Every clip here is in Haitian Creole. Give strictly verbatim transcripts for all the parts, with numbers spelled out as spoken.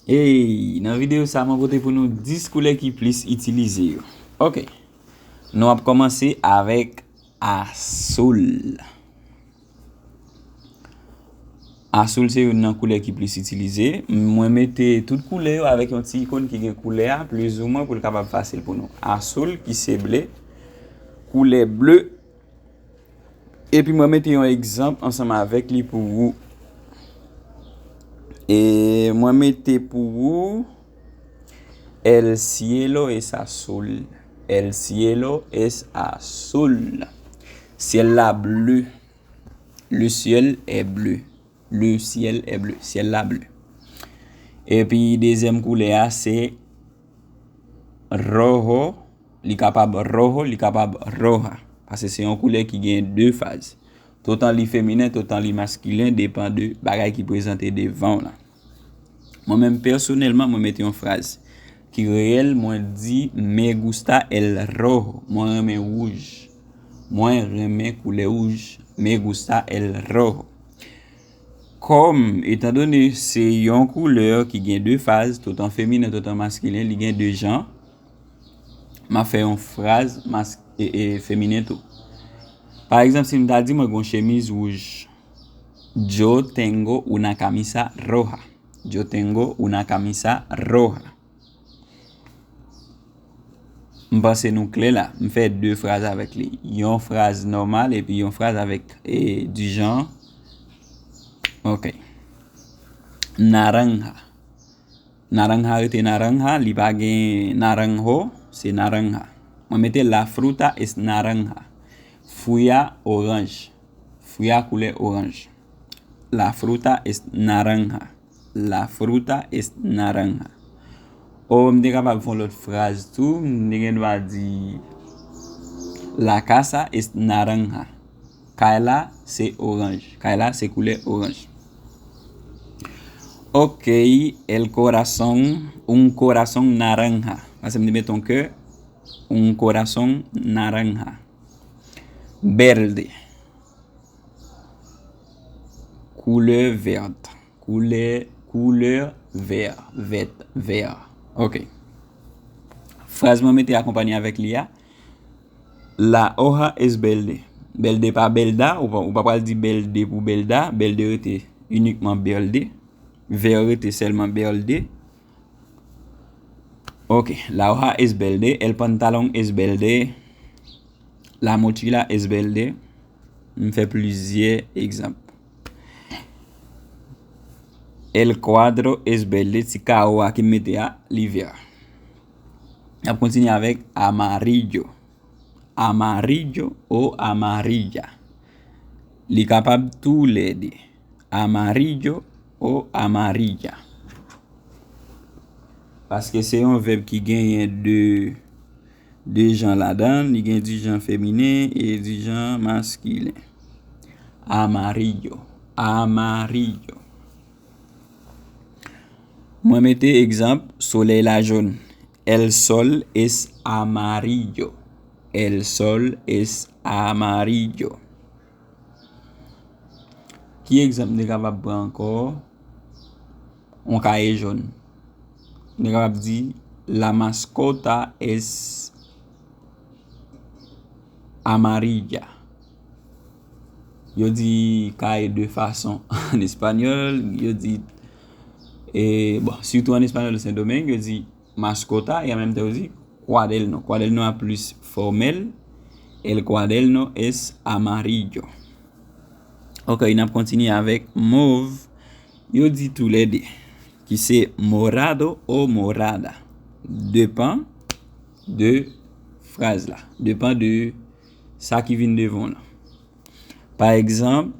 Hey, nan videyo sa, mwen pote pou nou dis koulè ki plis itilize yo. Ok. Nou ap kòmanse avèk azul. Azul se youn nan koulè ki plis itilize. Mwen mete tout koulè yo avèk yon ti ikòn ki gen koulè a, plizoumwen, pou l kapab fasil pou nou. Azul ki se ble, koulè ble. Epi mwen mete yon egzanp ansanm avèk li pou ou. E mwen mete pou ou, El cielo es azul. El cielo es azul. Syèl la ble. Le ciel est bleu. Le ciel est bleu. Syèl la ble. Epi dezyèm koulè a se rojo. Li kapab rojo, li kapab roja. Paske se yon koulè ki gen de faz. Totan li feminen, totan li maskilen, depan de bagay ki prezante devan w lan. Mwen menm pèsonèlman, mwen mete yon fraz ki reyèl, mwen di, me gusta el rojo. Mwen renmen wouj. Mwen renmen koulè wouj. Me gusta el rojo. Kòm, etandone se yon koulè ki gen de faz, totan feminen, totan maskilen, li gen de jan, m ap fè yon fraz mas-, e, e, feminen tou. Pa egzanp, si m ta di mwen gen yon chemiz wouj, yo tengo una camisa roja. Yo tengo una camisa roja. M panse nou klè la. M fè de fraz avèk li. Yon fraz nòmal epi yon fraz avèk, e, di jan. Ok. Naranja. Naranja rete naranja, li pa gen naranjo, se naranja. Mwen mete la fruta es naranja. Fwi a oranj. Fwi a koulè oranj. La fruta es naranja. La fruta es naranja. O, m te kapab fè yon lòt fraz tou, m te gen dwa di, la casa es naranja. Kay la se oranj. Kay la se koulè oranj. Ok, el corazón, un corazón naranja. Paske m te mete yon kè, un corazón naranja. Verde. Koulè vèt. Koulè, koulè vè, vèt, vè. Ok. Fraz mwen mete akonpanye avèk li a. La hoja es verde. Verde pa belda, ou pa, ou pa pral di verde pou belda. Verde rete inikman verde. Vè rete sèlman verde. Ok. La hoja es verde, el pantalón es verde. La mochila es verde. M fè plizyè egzanp. El cuadro es verde, ti kawo a ki m mete a, li vè. N ap kontinye avèk amarillo. Amarillo o amarilla. Li kapab toulède. Amarillo o amarilla. Paske se yon vèb ki genyen de, de jan ladan l, li gen di jan feminen e di jan maskilen. Amarillo, amarillo. Mwen mete egzanp, solèy la jòn. El sol es amarillo. El sol es amarillo. Ki egzanp m te kapab pran ankò? Yon kaye jòn. M te kapab di, la mascota es amarilla. Yo di kaye de fason an espanyòl, yo di, e, bon, sitou an espanyòl Sendomeng, yo di mascota, e an menm tan yo di cuaderno. Cuaderno a plis fòmèl, el cuaderno es amarillo. Ok, n ap kontinye avèk mov. Yo di toulède, ki se morado o morada. Depan de fraz la. Depan de sa ki vin devan w lan. Pa egzanp,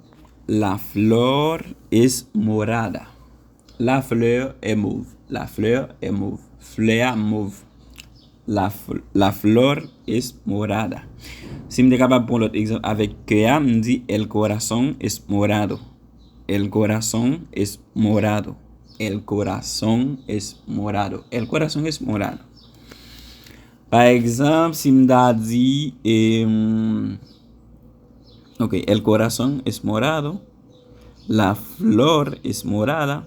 la flor es morada. La fleur est mauve. La fleur est mauve. Flè a mov. La, fl- la flor es morada. Si m te kapab pran lòt egzanp avèk kè a, m di, el corazón es morado. El corazón es morado. El corazón es morado. El corazón es morado. Pa egzanp, si m ta di, em, ok, el corazón es morado, la flor es morada,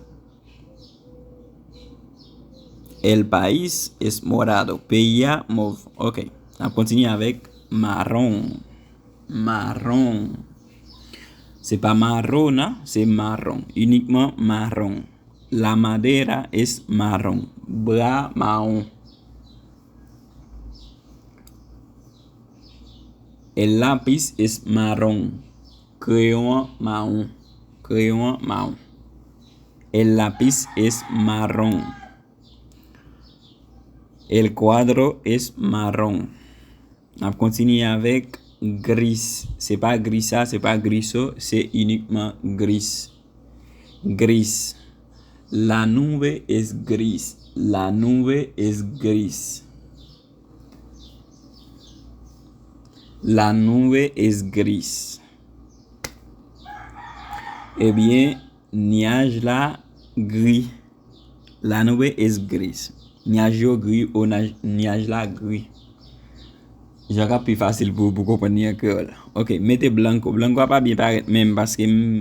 El país es morado. Peyi a mov. Ok. N ap kontinye avèk marrón. Marrón. Se pa marrona, se marrón. Inikman marrón. La madera es marrón. Bwa mawon. El lápiz es marrón. Kreyon an mawon. Kreyon an mawon. El lápiz es marrón. El cuadro es marrón. N ap kontinye avèk gris. Se pa grisa, se pa griso, se inikman gris. Gris. La nube es gris. La nube es gris. La nube es gris. Ebyen, nyaj la gri. La nube es gris. Nyaj yo gri, o nyaj la gri. Jan k ap pi fasil pou, pou konprann li an kreyòl. Ok, mete blanco. Blanco a pa byen parèt menm paske m,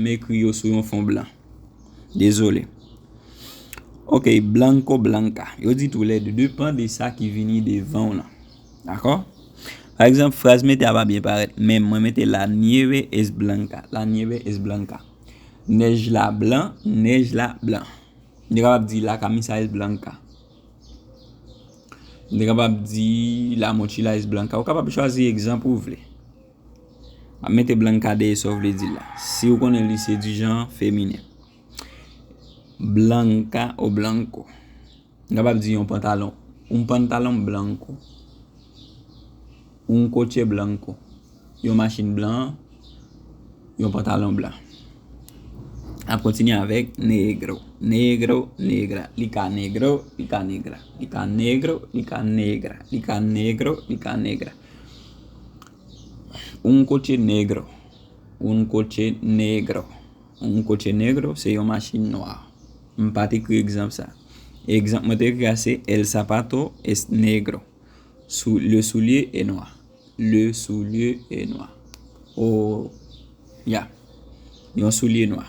m ekri yo sou yon fon blan. Dezole. Ok, blanco, blanca. Yo di toulède, depan de sa ki vini devan w lan. Dakò? Pa egzanp, fraz mete a pa byen parèt menm. Mwen mete la nieve es blanca. La nieve es blanca. Nèj la blan, nèj la blan. M te kapab di la camisa es blanca. M te kapab di la mochila es blanca. Ou kapab chwazi egzanp ou vle. M ap mete blanca dèyè sa w vle di la. Si w konnen li se di jan feminen. Blanca o blanco. M kapab di yon pantalon. Un pantalón blanco. Un coche blanco. Yon machin blan. Yon pantalon blan. N ap kontinye avèk negro. Negro, negra. Li ka negro, li ka negra. Li ka negro, li ka negra. Li ka negro, li ka negra. Un coche negro. Un coche negro. Un coche negro se yon machin nwa. M pa t ekri egzanp sa. Egzanp mwen te ekri a se el zapato es negro. Sou, le soulier est noir. Le soulier est noir. O, ya. Yon soulye nwa.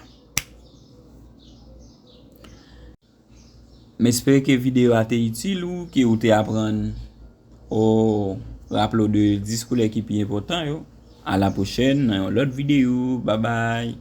M espere ke videyo a te itil ou, ke ou te aprann, o, raple w de dis koulè ki pi enpòtan yo. A la pwochèn nan yon lòt videyo. Babay.